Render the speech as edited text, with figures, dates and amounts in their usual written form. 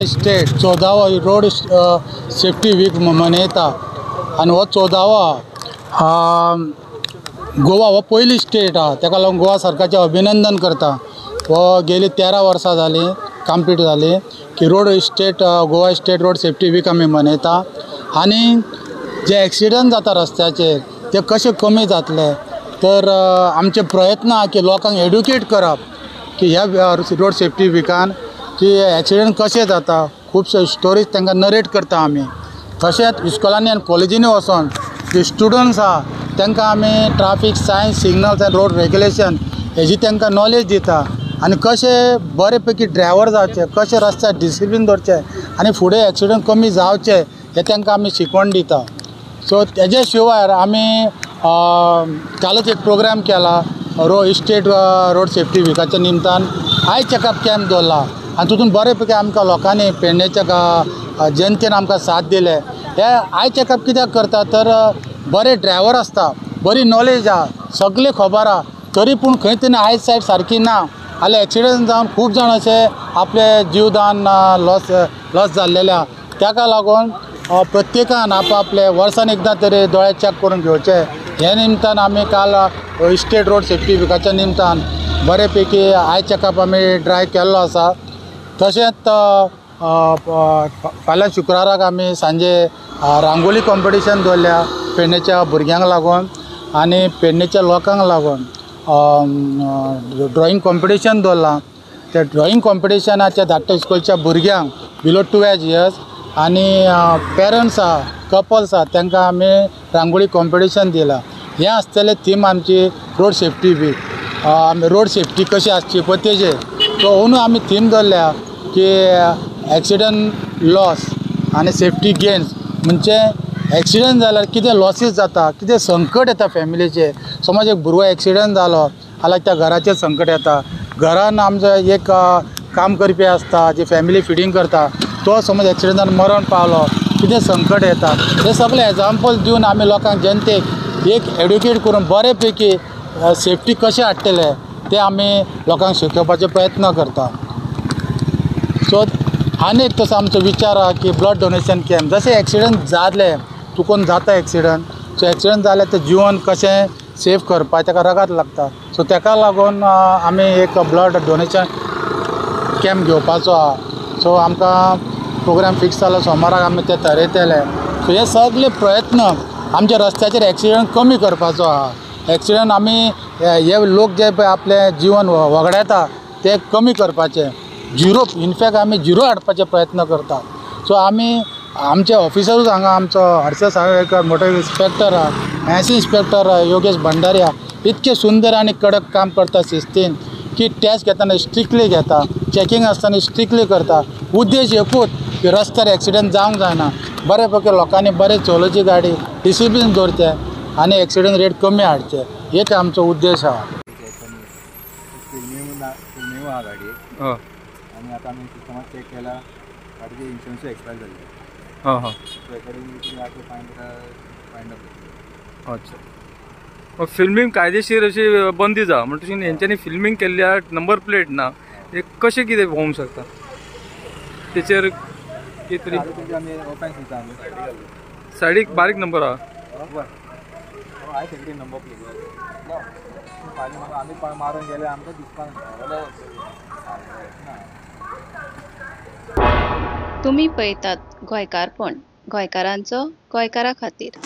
State 14वो road safety week मनयता आनी हो 14वो गोवा हो पयली स्टेट आहा, ताका लागून गोवा सरकारचें अभिनंदन करता. हो गेली 13 वर्सां जालीं कंप्लीट जाली की road state Goa state road safety week आमी मनयता आनी जे एक्सिडंट जाता रस्त्याचेर ते कशे कमी जातले तर आमचे प्रयत्न आहा की लोकांक एड्युकेट करप की ह्या रोड सेफ्टी विकान की एक्सिडंट कशें जाता, खुबशे स्टोरीज तांकां नरेट करता आमी. तशेंच इस्कॉलांनी आनी कॉलेजींनी वचोन जे स्टुडंट्स आहा तांकां आमी traffic signs, signals आनी रोड रेगुलेशन हेजी तांकां नॉलेज दिता आनी कशें बरे पैकी ड्रायव्हर जावचे, कशें रस्त्यार डिसिप्लीन दवरचें आनी फुडें एक्सिडंट कमी जावचे हें तांकां आमी शिकवण दिता. सो तेजे शिवाय आमी कालच एक प्रोग्राम केला स्टेट रोड सेफ्टी विकाच्या निमतान आय चॅकअप कॅम्प दवरला आनी तितून बरे पैकी आमकां लोकांनी पेडणेच्या जनतेन आमकां साथ दिले. हे आय चॅकअप कित्याक करता तर बरे ड्रायव्हर आसता, बरी नॉलेज आहा, सगळें खबर आहा, तरी पूण खंय तरी आय सायड सारकी ना जाल्यार एक्सिडंट जावन खूब जाण अशे आपले जिवदान लॉस जाल्लेले आहा. ताका लागून प्रत्येकान आपआपले वर्सान एकदां तरी दोळे चॅक करून घेवचे. हे निमतान आमी काल स्टेट रोड सेफ्टी विकाच्या निमतान बरे पैकी आय चॅकअप आमी ड्रायव केल्लो आसा. तशेंच फाल्यां शुक्राराक आमी सांजे रांगोली कॉम्पिटिशन दवरल्या पेडणेच्या भुरग्यांक लागून आनी पेडणेच्या लोकांक लागून ड्रॉइंग कॉम्पिटिशन दवरलां. त्या ड्रॉइंग कॉम्पिटिशनाच्या धाकट्या इस्कॉलच्या भुरग्यांक बिलो 12 इयर्स आनी पेरंट्स आहा, कपल्स आहा, तांकां आमी रांगोळी कॉम्पिटिशन दिलां. हें आसतलें थीम आमची रोड सेफ्टी वीक, आमी रोड सेफ्टी कशी आसची पळय तेजेर. सो अंदू आमी थीम दवरल्या की एक्सिडंट लॉस आनी सेफ्टी गेन्स, म्हणजे एक्सिडंट जाल्यार कितें लॉसीस जाता, कितें संकट येता फॅमिलीचेर. समज एक भुरगो एक्सिडंट जालो जाल्यार त्या घराचेर संकट येता, घरान आमचो एक काम करपी आसता जी फॅमिली फिडींग करता तो समज एक्सिडंटान मरण पावलो कितें संकट येता. हे सगळे एग्जाम्पल दिवन आमी लोकांक जनतेक एक एड्युकेट करून बरे पैकी सेफ्टी कशें हाडटले ते आमी लोकांक शिकोवपाचो प्रयत्न करता. सो आनी एक तसो आमचो विचार आहा की ब्लड डोनेशन कॅम्प, जशें एक्सिडंट जाले चुकोन जाता एक्सिडंट, सो एक्सिडंट जाल्यार तें जिवन कशें सेफ करपाक ताका रगत लागता. सो ताका लागून आमी एक ब्लड डोनेशन कॅम्प घेवपाचो आहा. सो आमकां प्रोग्राम फिक्स जालो, सोमाराक आमी ते थरयतले. सो हे सगळे प्रयत्न आमच्या रस्त्याचेर एक्सिडंट कमी करपाचो आहा. एक्सिडंट आमी हे लोक जे पळय आपलें जिवन वगडायता ते कमी करपाचे, झिरो, इनफॅक्ट आमी झिरो हाडपाचे प्रयत्न करता. सो आमी आमचे ऑफिसरूच हांगा आमचो हर्षद सावयकर मोटर इन्स्पेक्टर आहा, एसी इन्स्पेक्टर योगेश भंडारी आहा, इतके सुंदर आनी कडक काम करता शिस्तीन की टॅस्ट घेतना स्ट्रिक्टली घेता, चॅकिंग आसतना स्ट्रिक्टली करता. उद्देश एकूच की रस्त्यार एक्सिडंट जावंक जायना, बरे पैकी लोकांनी बरें चलोवची गाडी, डिसिप्लीन दवरचें आनी एक्सिडंट रेट कमी हाडचे, एक आमचो उद्देश आहा. फिल्मी आहा गाडी आनी आतां आमी सिस्टमात चॅक केला गाडीचे इन्शुरन्सूय एक्सपायर जाल्ले. हां हां, सो एकॉर्डिंगली तुमी फायन फायंड आउट. अच्छा, फिल्मींग कायदेशीर अशी बंदी जा म्हणटकीर हेंच्यांनी फिल्मींग केल्ली आहा, नंबर प्लेट ना, हे कशें कितें होवंक शकता तेचेर कितें तरी आमी ऑफेन्स दिता. आमी सायडीक बारीक नंबर आहा, हाय नंबर प्लेट फाल्यां आमी मारून गेले आमकां दिसपाक ना. तुमी पळयतात गोंयकारपण, गोंयकारांचो गोंयकारा खातीर.